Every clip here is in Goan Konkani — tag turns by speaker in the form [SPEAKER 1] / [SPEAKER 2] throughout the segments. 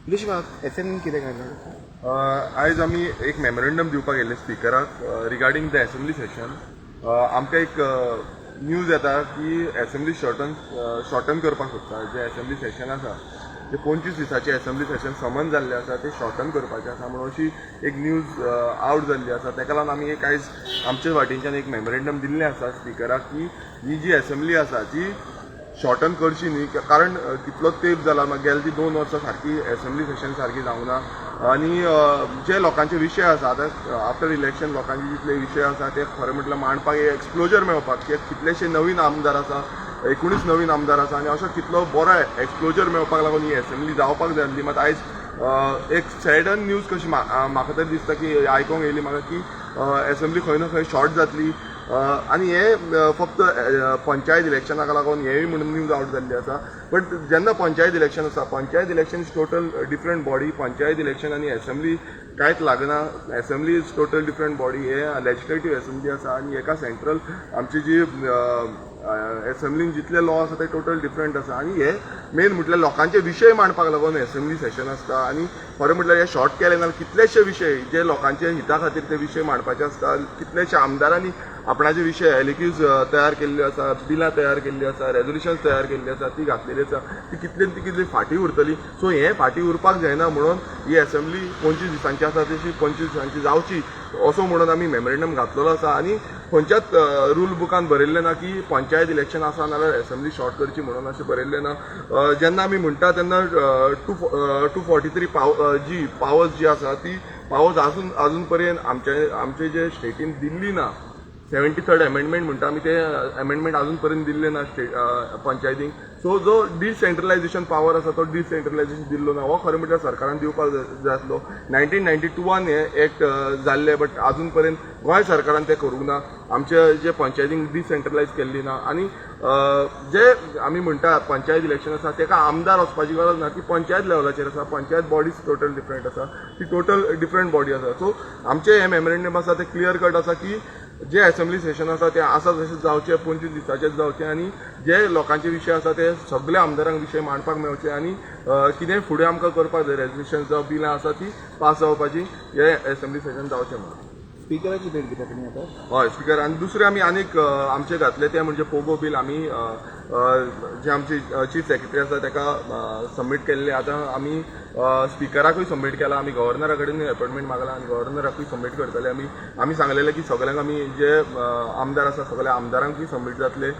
[SPEAKER 1] निलेश, एसेंब्लीन कितें काडलां?
[SPEAKER 2] आयज आमी एक मेमोरेंडम दिवपाक येयल्ले स्पिकराक रिगार्डींग the assembly session. आमकां एक न्यूज येता की एसेंब्ली शॉर्टन करपाक सोदता. जे एसेंब्ली सेशन आसा, जे 25 दिसाचे एसेंब्ली सेशन समन जाल्लें आसा, ते शॉर्टन करपाचें आसा म्हणून अशी एक न्यूज आवट जाल्ली आसा. ताका लागून आमी एक आयज आमचे वाटेनच्यान एक मेमोरेंडम दिल्लें आसा स्पिकराक की ही जी एसेंब्ली आसा ती शॉर्टन करची न्ही, कारण कितलो तेंप जाला, मागीर गेले ती 2 वर्सां सारकी एसेंब्ली सेशन सारकी जावंक ना. आनी जे लोकांचे विशय आसा, आतां आफ्टर इलेक्शन लोकांचे जितले विशय आसा ते खरें म्हटल्यार मांडपाक एक एक्सप्लोजर मेळपाक, की कितलेशे नवीन आमदार आसा, 19 नवीन आमदार आसा आनी असो कितलो बरो एक्सप्लोजर मेळपाक लागून ही एसेंब्ली जावपाक जाय आसली. मात आयज एक सॅडन न्यूज कशी म्हाका तरी दिसता की आयकोंक येयली म्हाका की एसेंब्ली खंय ना खंय शॉर्ट जातली. आनी हे फक्त पंचायत इलेक्शनाक लागून हेंय म्हणून न्यूज आवट जाल्ली आसा. बट जेन्ना पंचायत इलेक्शन आसा, panchayat election is total different body. Panchayat election आनी एसेंब्ली कांयच लागना. Assembly is total different body. हे लेजिस्लेटीव एसेंब्ली आसा आनी एका सेंट्रल आमची जी एसेंब्लीन जितले लॉ आसा ते टोटल डिफरंट आसा. आनी हे मेन म्हटल्यार लोकांचे विशय मांडपाक लागून एसेंब्ली सेशन आसता. आनी खरें म्हटल्यार हे शॉर्ट केले जाल्यार कितलेशे विशय जे लोकांचे हिता खातीर ते विशय मांडपाचे आसता. कितलेशे आमदारांनी आपणाचे विशय एलएक्यूज तयार केल्ले आसा, बिलां तयार केल्ली आसा, रेजोल्युशन्स तयार केल्ली आसा, ती घातलेली आसा, ती कितले ती कितली फाटीं उरतली. सो हें फाटीं उरपाक जायना म्हणून ही एसेंब्ली 25 दिसांची आसा तशी 25 दिसांची जावची असो म्हणून आमी मेमोरेंडम घातलेलो आसा. आनी खंयच्याच रूल बुकान बरयल्लें ना की पंचायत इलेक्शन आसा नाल्यार एसेंब्ली शॉर्ट करची म्हणून अशें बरयल्लें ना. जेन्ना आमी म्हणटा तेन्ना 243 जी पावर्स जी आसा ती पावर्स अजून पर्यंत आमचे जे स्टेटीन दिल्ली ना. 73rd amendment म्हणटा आमी, ते अमेंडमेंट अजून पर्यंत दिल्ले ना स्टेट पंचायतींक. सो जो डिसेंट्रलायझेशन पावर आसा तो डिसेंट्रलायझेशन दिल्लो ना. हो खरें म्हटल्यार सरकारान दिवपाक जाय आसलो. 1992 हे एक्ट जाल्ले, बट अजून पर्यंत गोंय सरकारान ते करूंक ना. आमचे जे पंचायतींक डिसेंट्रलायज केल्ली ना. आनी जे आमी म्हणटा पंचायत इलेक्शन आसा, तेका आमदार वचपाची गरज ना. ती पंचायत लेवलाचेर आसा. पंचायत बॉडीज टोटल डिफरंट आसा, ती टोटल डिफरंट बॉडी आसा. सो आमचे हे मेमोरेंडम आसा ते क्लियर कट आसा की जे असेंब्ली सेशन आसा ते आसा तशें जावचें, 25 दिसाचेच जावचें आनी जे लोकांचे विशय आसा ते सगळे आमदारांक विशय मांडपाक मेळचे आनी कितें फुडें आमकां करपाक जाय, रेजोल्युशन जावं बिलां आसा ती पास जावपाची, हे असेंब्ली सेशन जावचें म्हणून.
[SPEAKER 1] स्पिकराची भेट घेता तुमी आतां?
[SPEAKER 2] हय, स्पिकर. आनी दुसरें आमी आनीक आमचे घातले ते म्हणजे पोगो बील. आमी जे आमची चीफ सेक्रेटरी आसा ताका सबमीट केल्ले. आतां आमी स्पिकराकूय सबमीट केला. आमी गव्हर्नरा कडेन अपॉयंटमेंट मागला आनी गव्हर्नराकूय सबमीट करतले आमी. आमी सांगलेले की सगल्यांक आमी जे आमदार आसा सगल्या आमदारांकूय सबमीट जातले,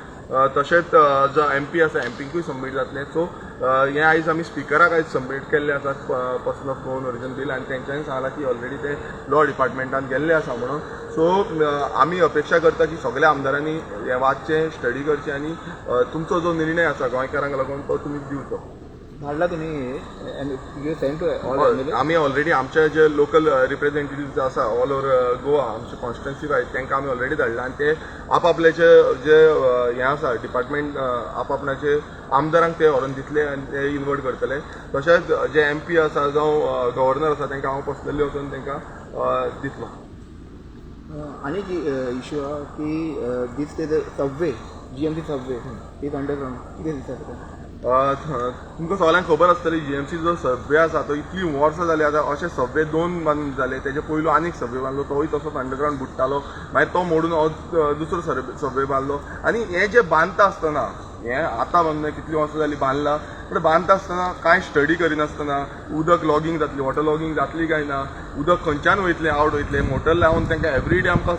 [SPEAKER 2] तशेंच जो एमपी आसा एमपींकूय सबमीट जातले. सो हें आयज आमी स्पिकराक आयज सबमीट केल्ले आसा Person of Goan Origin Bill. आनी तेंच्यांनी सांगलां की ऑलरेडी ते लॉ डिपार्टमेंटान गेल्ले आसा म्हणून. सो आमी अपेक्षा करता की सगल्या आमदारांनी हें वाचचें, स्टडी करचें आनी तुमचो जो निर्णय आसा गोंयकारांक लागून तो तुमी दिवचो.
[SPEAKER 1] धाडला तुमी, you send to all MLA?
[SPEAKER 2] आमी ऑलरेडी आमचे जे लोकल रिप्रेझेंटेटिव्ह आसा ऑल ओवर गोवा, आमचे कॉन्स्टिट्युन्सी वायज, तांकां आमी ऑलरेडी धाडला आनी ते आपापल्याचे जे हें आसा डिपार्टमेंट, आपापणाचे आमदारांक ते व्हरोन दितले आनी ते इन्वर्ट करतले. तशेंच जे एमपी आसा जावं गव्हर्नर आसा तांकां हांव पर्सनली वचून तांकां दितलो.
[SPEAKER 1] आनी एक इशू आहा की दिसते Subway, GMC Subway is underground, कितें दिसता तुका?
[SPEAKER 2] तुमकां सगळ्यांक खबर आसतली, जीएमसी जो सबवे आसा तो इतलीं वर्सां जालीं. आतां अशे सबवे दोन बांदून जाले. तेजे पयलू आनीक सबवे बांदलो, तोय तसोच अंडरग्रावंड बुडटालो. मागीर तो मोडून दुसरो सबवे बांदलो. आनी हे जे बांदता आसतना, हें आतां बांदना, कितलीं वर्सां जालीं बांदला, पूण बांदता आसतना कांय स्टडी करिनासतना, उदक लॉगींग जातली, वॉटर लॉगींग जातली काय ना, उदक खंयच्यान वयतलें, आवट वयतलें, मोटर लावन तांकां एवरी डे आमकां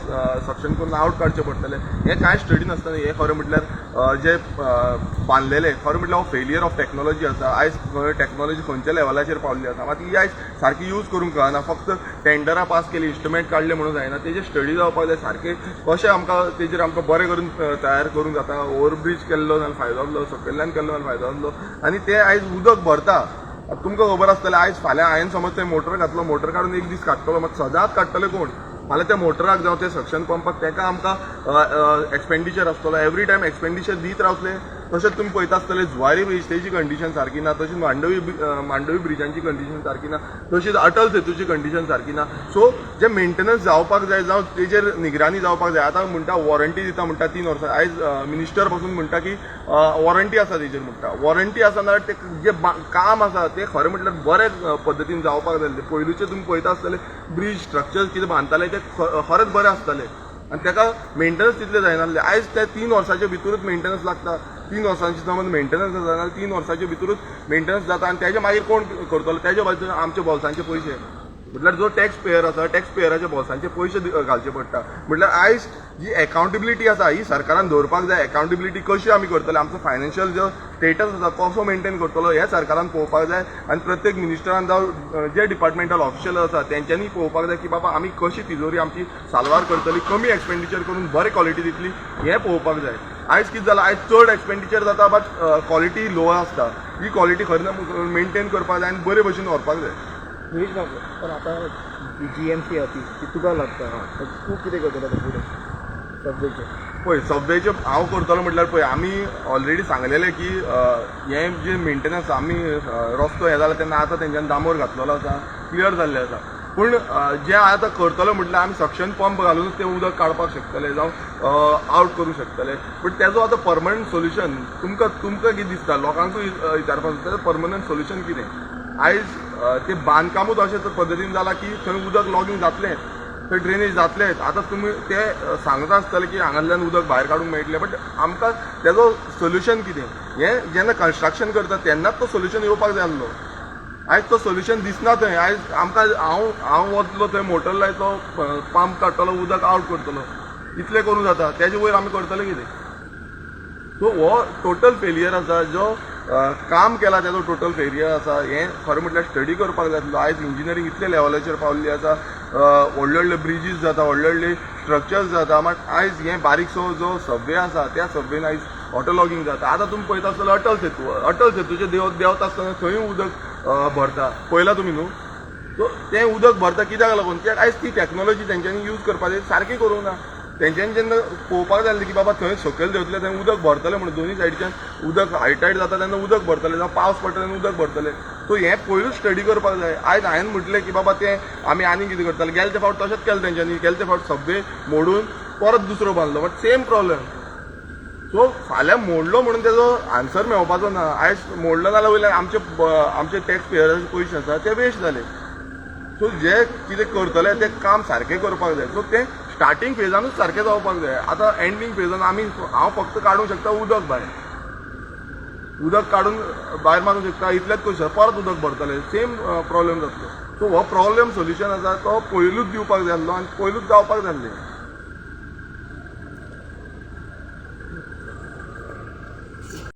[SPEAKER 2] सक्शन करून आवट काडचें पडटलें, हें कांय स्टडी नासतना हें खरें म्हटल्यार जे बांदलेलें, खरें म्हटल्यार हो फेलियर ऑफ टॅक्नोलॉजी आसा. आयज टॅक्नोलॉजी खंयच्या लेवलाचेर पावल्ली आसा, मात ही आयज सारकी यूज करूंक कळना. फक्त टेंडरां पास केली, इन्स्ट्रुमेंट काडले म्हणून जायना. तेजेर स्टडी जावपाक जाय सारकें, कशें आमकां तेजेर आमकां बरें करून तयार करूंक जाता. ओवरब्रीज केल्लो जाल्यार फायदो जातलो, सकयल्यान केल्लो जाल्यार फायदो जातलो. आनी ते आयज उदक भरता, आतां तुमकां खबर आसतलें, आयज फाल्यां हांवें समज थंय मोटर घातलो, मोटर काडून एक दीस काडटलो, मात सदांच काडटले कोण? फाल्यां त्या मोटराक जावं ते सक्शन पंपाक, ताका आमकां एक्सपेंडिचर आसतलो. एवरी टायम एक्सपेंडिचर दीत रावतले. तशेंच तुमी पळयता आसतले जुवारी ब्रीज, तेजी कंडिशन सारकी ना. तशीच मांडवी ब्रिजांची कंडिशन सारकी ना. तशीच अटल सेतूची कंडिशन सारकी ना. सो जे मेंटेनन्स जावपाक जाय जावं तेजेर निगराणी जावपाक जाय. आतां म्हणटा वॉरंटी दिता म्हणटा 3 वर्सां. आयज मिनिस्टर पासून म्हणटा की वॉरंटी आसा तेजेर म्हणटा. वॉरंटी आसा नाल्यार ते जे काम आसा ते खरें म्हटल्यार बरे पद्दतीन जावपाक जाय. पयलूचे तुमी पळयता आसतले, ब्रीज स्ट्रक्चर कितें बांदताले ते खरेंच बरें आसताले आनी ताका मेंटेनन्स तितले जायनासले. आयज ते 3 वर्साच्या भितरूच मेंटेनन्स लागता. 3 वर्सांची समज मेंटेनन्स जाता जाल्यार 3 वर्साच्या भितरूच मेंटेनन्स जाता आनी तेजे मागीर कोण करतलो? तेजे बाजून आमच्या बोल्सांचे पयशे, म्हटल्यार जो टॅक्स पेयर आसा, टॅक्स पेयराच्या बोल्सांचे पयशे घालचे पडटा. म्हटल्यार आयज जी अकाउंटेबिलिटी आसा ही सरकारान दवरपाक जाय. अकाउंटेबिलिटी कशी आमी करतले, आमचो फायनान्शियल जो स्टेटस आसा कसो मेंटेन करतलो, हें सरकारान पळोवपाक जाय. आनी प्रत्येक मिनिस्टरान जावं जे डिपार्टमेंटल ऑफिशियल आसा तेंच्यांनी पळोवपाक जाय की बाबा आमी कशी तिजोरी आमची साल्वार करतली, कमी एक्सपेंडिचर करून बरे क्वॉलिटी दितली, हें पळोवपाक जाय. आयज कितें जालां, आयज चड एक्सपेंडिचर जाता बट क्वॉलिटी लो आसता. ही क्वॉलिटी खरें मेंटेन करपाक जाय आनी बरे भशेन व्हरपाक जाय.
[SPEAKER 1] गिरीश बाबू, पण आता जीएमसी आहा ती ती तुका लागता, तर तूं कितें करतलो आतां फुडें सबवेचें?
[SPEAKER 2] पळय, सबवेचें हांव करतलो म्हटल्यार, पळय, आमी ऑलरेडी सांगलेलें की हें जे मेंटेनन्स आमी रस्तो हें जाला तेन्ना आतां तेंच्यांनी डांबर घातलेलो आसा, क्लियर जाल्लें आसा. पूण जें आतां करतलो म्हटल्यार आमी सक्शन पंप घालूनच तें उदक काडपाक शकतले जावं आवट करूंक शकतले. बट तेजो आतां परमनंट सोल्युशन तुमकां कितें दिसता, लोकांकूय विचारपाक जाय, तेजो परमनंट सोल्युशन कितें? आयज तें बांदकामूच अशें पद्दतीन जालां की थंय उदक लॉगींग जातलें, थंय ड्रेनेज जातलेच. आतां तुमी ते सांगता आसतले की हांगांतल्यान उदक भायर काडूंक मेळटलें, बट आमकां तेजो सोल्युशन कितें हें जेन्ना कन्स्ट्रक्शन करता तेन्नाच तो सोल्युशन येवपाक जाय आसलो. आयज तो सोल्युशन दिसना थंय. आयज आमकां हांव वतलो थंय, मोटर लायतलो, पंप काडटलो, उदक आवट करतलो, इतलें करूं जाता. तेजे वयर आमी करतले कितें? सो हो टोटल फेलियर आसा. जो काम केला तेजो टोटल फेलियर आसा. हें खरें म्हटल्यार स्टडी करपाक जाय आसलो. आयज इंजिनियरींग इतले लेवलाचेर पावल्ली आसा, व्हडले व्हडले ब्रिजीस जाता, व्हडले व्हडले स्ट्रक्चर्स जाता, मात आयज हें बारीकसो जो सबवे आसा त्या सबवेन आयज वॉटर लॉगींग जाता. आतां तुमी पळयता आसतलो अटल सेतू. अटल सेतूचे देंवता आसतना थंय उदक भरता, पळयला तुमी न्हू? सो तें उदक भरता कित्याक लागून? कित्याक आयज ती टॅक्नोलॉजी तेंच्यांनी यूज करपाची सारकी करूंक ना. तेंच्यांनी जेन्ना पळोवपाक जाय आसलें की बाबा थंय सकयल देंवतले थंय उदक भरतलें म्हणून, दोनूय सायडीच्यान उदक हायटायड जाता तेन्ना उदक भरतलें जावं पावस पडटा तेन्ना उदक भरतलें, सो हें पयलूच स्टडी करपाक जाय. आयज हांवें म्हटलें की बाबा तें आमी आनी कितें करतले. गेले ते फावट तशेंच केलें तेंच्यांनी. गेले ते फावट सबवे मोडून परत दुसरो बांदलो, बट सेम प्रॉब्लेम. सो फाल्यां मोडलो म्हणून तेजो आन्सर मेळपाचो ना. आयज मोडलो जाल्यार वयल्यान आमचे टॅक्स पेयराचे पयशे आसा ते वेस्ट जाले. सो जे कितें करतले तें काम सारकें करपाक जाय. सो तें स्टार्टींग फेजानूच सारकें जावपाक जाय. आतां एंडींग फेजान आमी हांव फक्त काडूंक शकता उदक भायर, उदक काडून भायर मारूंक शकता, इतलेंच करूं शकता. परत उदक भरतलें, सेम प्रॉब्लेम जातलो. सो हो प्रॉब्लेम सोल्युशन आसा तो पयलूच दिवपाक जाय आसलो आनी पयलूच जावपाक जाय आसलें.